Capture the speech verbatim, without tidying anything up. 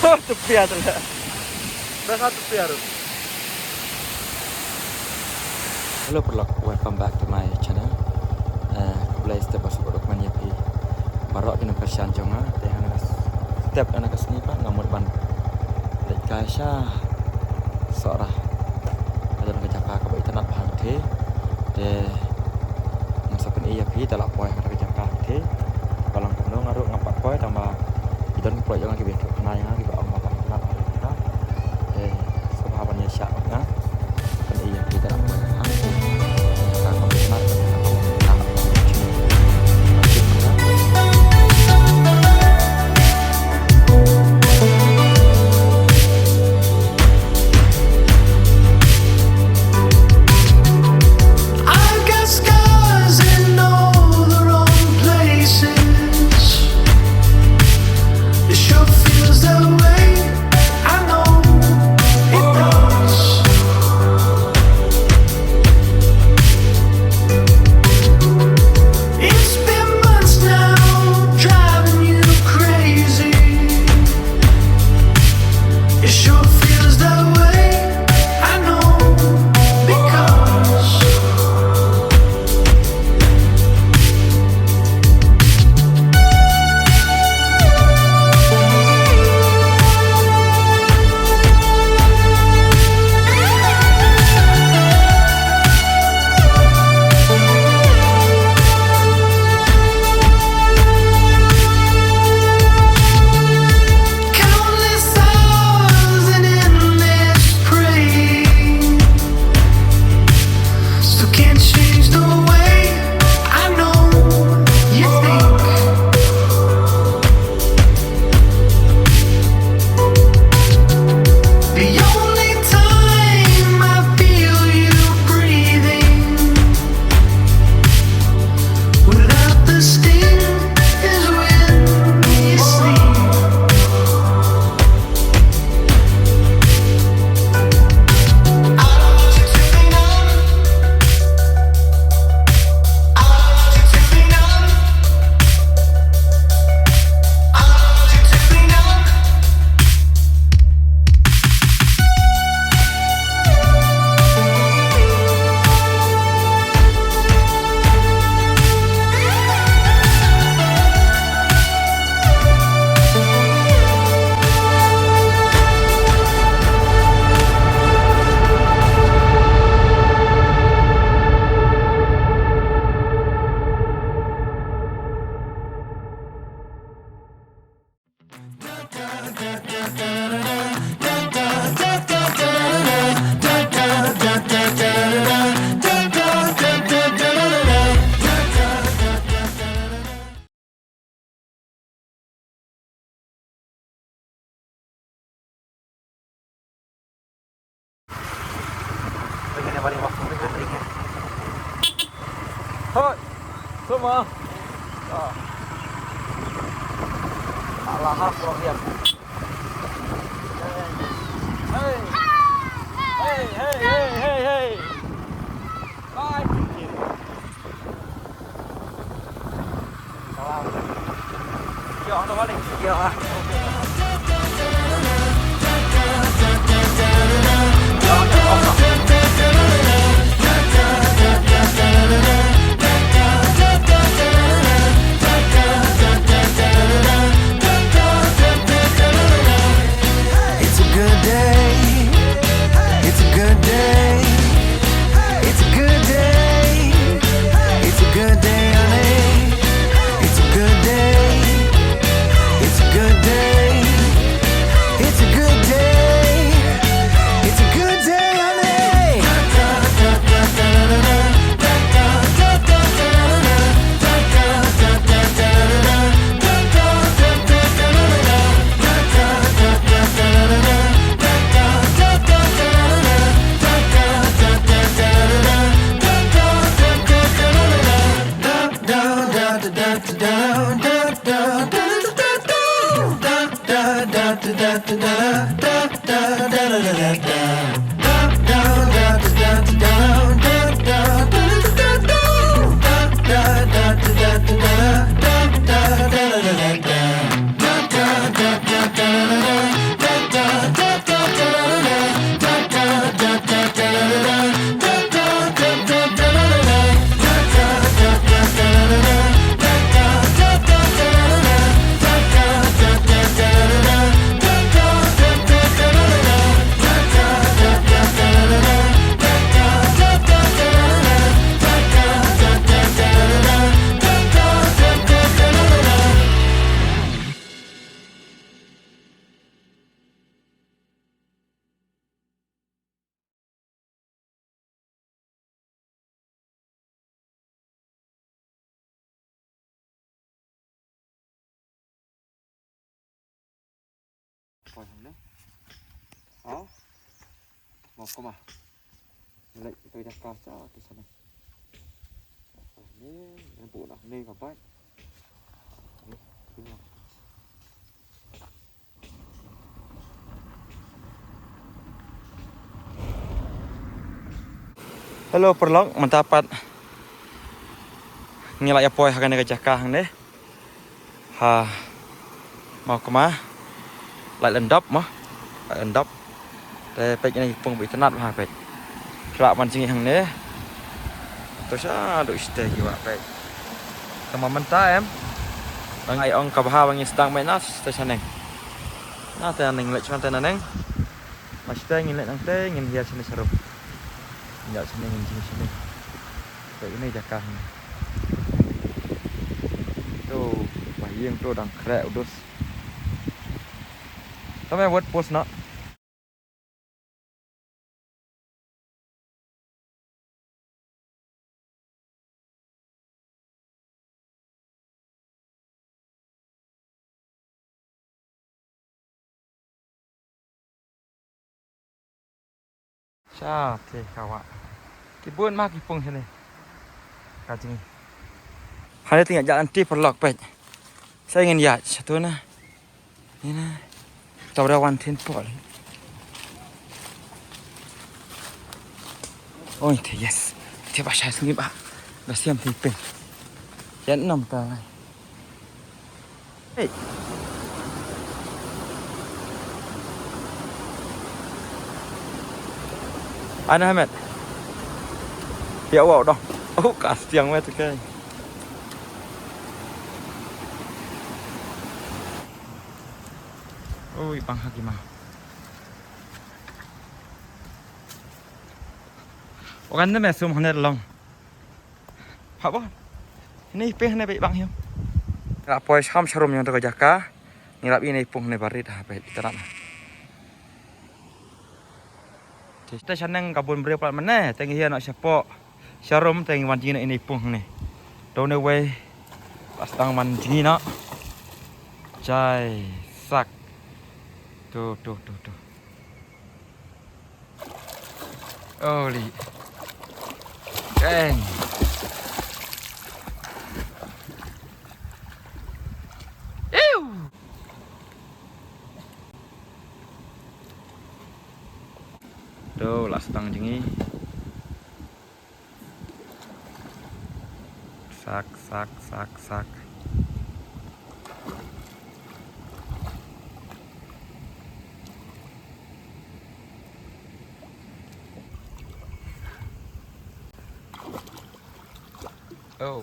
Tepiar tu lah. Dah satu tepiar tu. Hello paralok, welcome back to my channel. Eh, khublei step ba shu bud ïa phi baroh ki nongkyrshan jong nga. Te hana ka step hana ka sngi pat nga mut ban leit kai sha Sohra. Ka don ka jaka kaba itynnat bha hangtei. Te ngan sa pyni ïa phi da la poi ha ka jaka hangtei. Ba long kumno nga ruh ngam pat poi tang ba ki don ki para jong nga kiba ïathuh khana ïa nga kiba ong ba ka itynnat ha ka jaka. Te sngewbha ban ïa shah bad nga. Pyni ïa phi da la poi hangtei. Ka itynnat. I've got scars in all the wrong places. It sure feels that way. I know it does. It's been months now, driving you crazy. It sure feels that way, I know, because Countless hours in endless praying still can't change the way I know you think. The only time I feel you breathing without the sting is when you sleep. Hoi, semua. Ah. Alah, ha, kurang diam. Hey. Hey, hey, hey, hey, hey. Bye. It's a good day. It's a good day. It's a good day. It's a good day, honey. It's a good day. It's a good day. It's a good day. It's a good day, honey. Poi hangne. Au. Mawkma. Leit ito jaka sa tu sana. Ni, ni bu nak ni ka bai. Ni, ni. Hello paralok, mynta pat ngi la ïa poi ha kane ka jaka hangne. Ha Mawkma. Lait Lyndop mo. Lait Lyndop. Te peit ine i pung ba itynnad bha peit. Khlak ban jngi hangne. To sha duk shatei ki wah peit. Tangba mynta em. Dang ai ong ka bha ba ngi sdang beit na shatei shaneng. Na te naneng leit shuwa te naneng. Mynta ngin leit nangtei, ngin hiar shane sharum. Ngin ïa shane, ngin jngi shane. To ine jaka hangne. To ba ïing to dang khreh u dus. Tame wat pos na. Sha te ka wah. Ki bun ma ki pung shane. Ka jngi. Hane te ngi ïa lynti paralok peit. Sa ngin ïa shatu na. Ni na. Tau da wan tin pol. Oi te yes. Te ba sha sngi ba. Da siam te pin. Yan nam ta lai. Hey. Ana Ahmed. Ya wow dong. Oh, kas tiang wet kai. Ui, bang haki ma. Okan ne me sum hane long. Haba. Ini peh ne be bang hiu. Ngi la poi sham sharum ïa kata ka jaka. Ngi lap ine i pung ne barit ha peit ita lap. Te shaneng ka bun briew palat mynne te ngi hiar noh shapoh sharum te ngi wan jngi noh ine i pung ne. To ne wei. Pas tang wan jngi noh. Jai sak. Tu tu tu tu. Oli. Keng. Iu. Tu la sdang jngi. Sak sak sak sak. Oh.